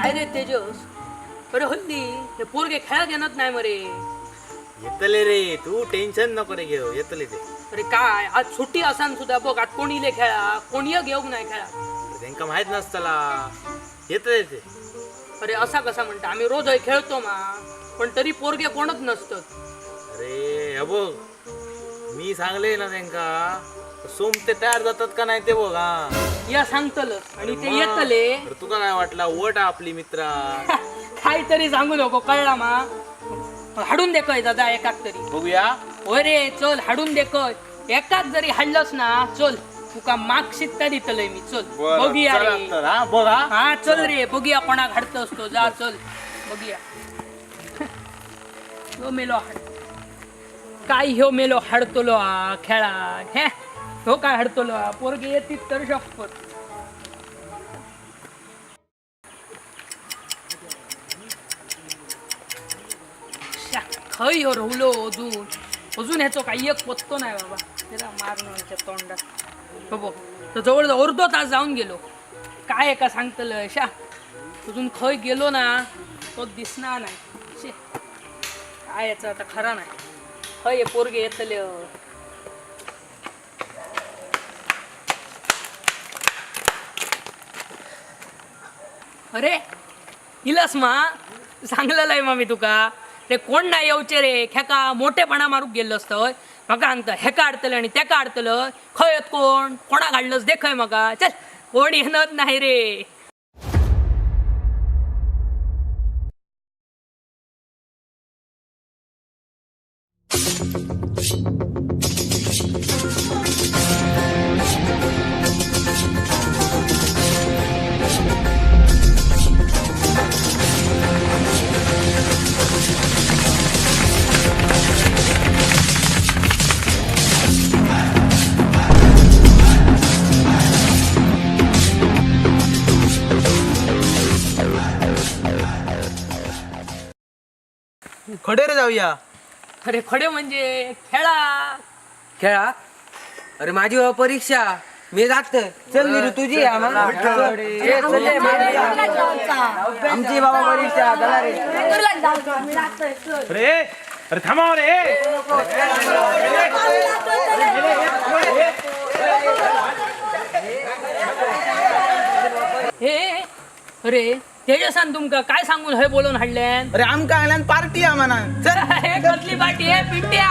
काय रे तेजस, अरे हल्ली हे पोरगे खेळाक येणार नाही मरे. येतले रे, तू टेन्शन नको रे घेऊ, येतले ते. अरे काय आज सुट्टी असान सुद्धा बघ, आज कोणी इले खेळा, कोणी घेऊक नाही खेळा. त्यांका माहित नसतला, येतले ते. अरे असा कसा म्हणता, आम्ही रोज हय खेळतो मा, पण तरी पोरगे कोणच नसतं. अरे हे बघ, मी सांगले ना त्यांका, सोमते तयार जातात का नाही ते बघ. हा या सांगतलं आणि ते मग. येतले. अरे तुका काय वाटला, वट आपली मित्रा. काहीतरी सांगू नको, कळला मा? हाडून दे कय दादा एकाक तरी. बघूया. होय रे चल, हाडून दे कय एकाक जरी हाडलंस ना, चल तुका माग शिकता दितलय मी. चल बघूया चला रे. तर, हा बघ हा. हा चल रे, बघूया कोणाक हाडतस तो. जा चल बघूया. ह्यो मेलो हाड काय, ह्यो मेलो हाडतलो हा खेळाक. हे ह्यो काय हाडतलो हा, पोरगे येतीत तर शपथ. श्या, खय ह्यो रवलो अजून, अजून ह्याचो काही एक पत्तो नाही बाबा. त्याला मारून ह्याच्या तोंडात. हो बघ, तर जवळजवळ अर्धो तास जाऊन गेलो. काय एका सांगतलं शा, अजून खय गेलो ना तो दिसणार नाही. शे काय याचं आता खरा नाही. खय हे पोरगे येतले. अरे इलास मा, सांगलेलं आहे मा मी तुका, ते कोण नाही येवचे रे. खेका मोठेपणा मारूक गेलो असतं, म्हाका सांगता हेका हाडतलं आणि तेका हाडतलं. खंय येत कोण, कोणाक हाडलंस देखय म्हाका. चल कोण येणार नाही रे. खडे रे जाऊया. अरे खडे म्हणजे खेळा. खेळा? अरे माझी बाबा परीक्षा, मी जात. चल नीरू, तुझी आहे आम्हाला. ए, चल रे, माझी. आमची बाबा परीक्षा, चला रे. अरे अरे थांबा रे. हे अरे तेजसान तुमका काय सांगून हय बोलून हाडल्यान? अरे आमका आल्यान पार्टी आम्हाला, चल. हे कसली पार्टी हे पिंट्या,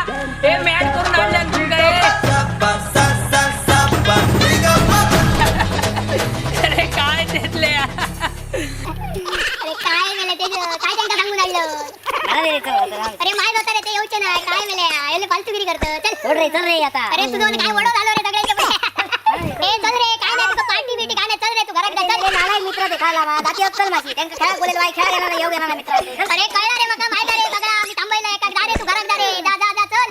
हे मॅट करून हाडल्यान तुमका हे. अरे काय त्यातले. अरे काय मेले ते, काय त्यांना सांगून आणलं? अरे माहित होतं रे ते येऊचे नाही. काय मेले याले, फालतूगिरी करतं. चल सोड रे, चल रे आता. अरे तुझं काय वडो झालो रे सगळ्यांच्या पुढे. ए चल रे, काय नाही तुका पार्टी बिटी काय नाही. चल रे तू घरात जा, चल. अरे नालायक मित्र ते खायला बा. जाती अक्कल माझी, त्यांका खेळा बोलेल बाई, खेळा घेणार नाही, येऊ घेणार नाही मित्र. अरे कळलं रे मका, माहित आहे रे सगळं. आम्ही थांबायला एका. जा रे तू घरात जा रे, जा जा जा चल.